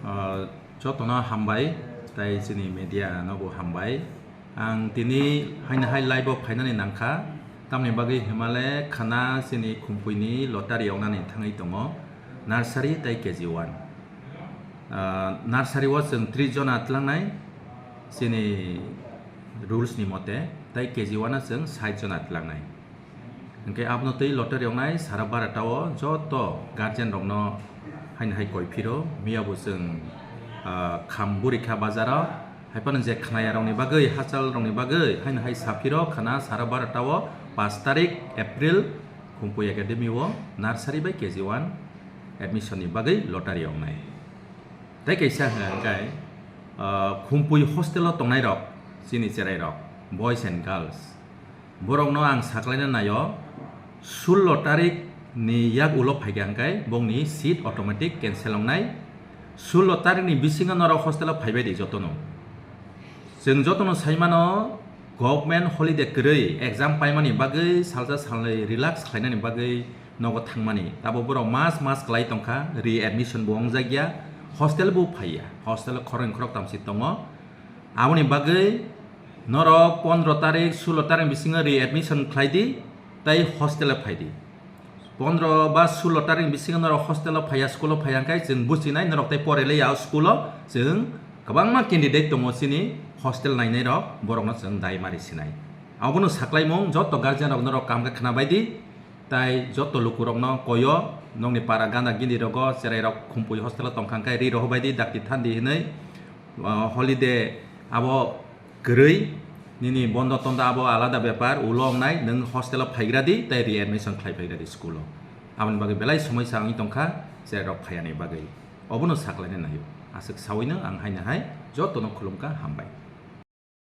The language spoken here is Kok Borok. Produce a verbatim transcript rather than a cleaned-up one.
Ah, jotono hambai, tai chini media nobo hambai. Ang tini haino hai live o phainani nangkha, tamni bagwi himale khana chini Khumpui ni lottery wngnani thangwi tongo, nursery tai K G one. Ah, nursery o chwng tris jona tlangnai, chini rules ni mote, tai K G one o chwng sait jona tlangnai. Hwnkhe abono twi lottery wngnai sara barata o joto guardian rokno haino hai koi phiro, miya bo chwng, ah, kham buri kha bazaro, hai phano je khnaya rokni bagwi, hachal rokni bagwi haino hai sa phiro khana sara barata o pash tarik April Khumpui Academy o nursery bai K G one admission ni bagwi lottery wngnai. Tei kaisa hwnkha hwnkhe, ah, Khumpui hostel o tongnai rok, chini cherai rok, boys and girls, borokno ang saklaina naio, sullo tarik ni yak ulo phaikha hwnkhe bongni seat automatic cancel wngnai. Sullo tarik ni bisingo norok hostel o phaibai di jotono. Chwng jotono saimano, government holiday kwrwi exam paimani bagwi salsa salnwi relax khlainani bagwi nogo thangmani. Tabo borok mas mas kwlai tongkha, readmission bo wngjak ya, hostel bo phaiya, hostel o khoroknwi khoroktam si tongo. Aboni bagwi norok pondro tarik, sullo tarik bisingo readmission khlai di, tei hostel o phai di. Pondro ba sullo tarik bisingo norok hostel o phaiya, school o phaiya hwnkhe chwng buchinai norok tei porelai ya school o, chwng kwbangma candidate tongo chini hostel nainai rok, borokno chwng dai mari sinai. Abono saklaimung joto guardian rok norok kam khe khna bai di, tai joto lukurokno koyo, nokni para gana gini rogo cherai rok Khumpui hostel o tongkha hwnkhe ri rohor bai di, dakti than di hinwi, ah, holiday abo kwrwi, nini bondo tondo abo alada bepar, ulo wngnai, nwng hostel o phaigra di, tei readmission khlai phaigra di school o. Aboni bagwi belai somoi sa wngwi tongkha, cherai rok phaiyani bagwi. Obono saklaina naio. Aswk sawino ang haino hai jotono khulumkha, hambai.